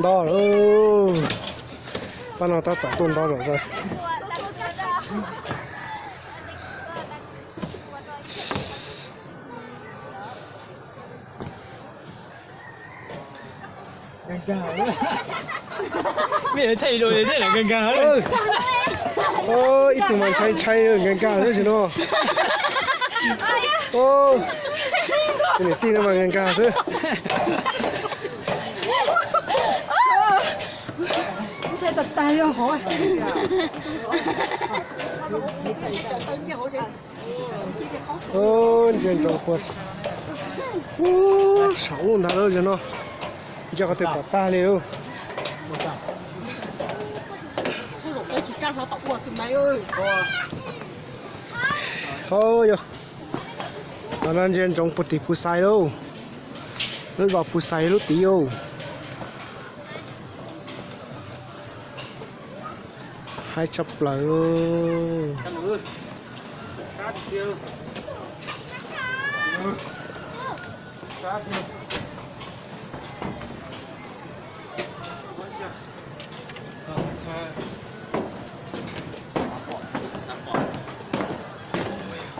Nto lawm. Pab no tab tom tuaj nto zom zaws. Ib tug mas ntshai ntshai nkag nkag xwb sim no. Tus niam tij no mas nkag nkag xwb. Ntsia ntsoov puag saum ub ntag lauj, yog no ntsia qhov twg pom tag li lauj. Hos yog, no ntsia ntsoov puag tim Phu Xais lauj, lub zos Phu Xais lub tid lauj. Haib tshaj plaws.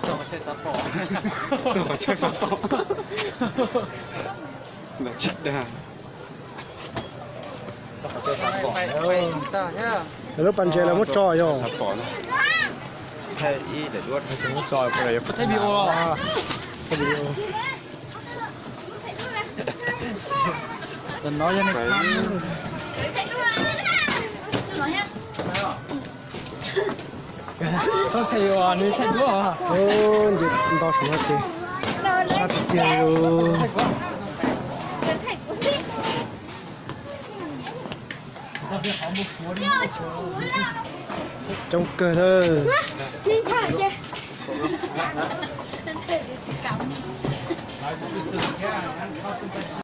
Txog qhov chaw xav pom. Txog qhov chaw xav pom. Ntawm tsis dag. Lub pas ntses lawv muab tso yog. Thaij ib daim duab, thaij video. Tam no yog nws thaij duab. Ntses nto saum no ces sab tiag tiag li. Coob kawg lawm.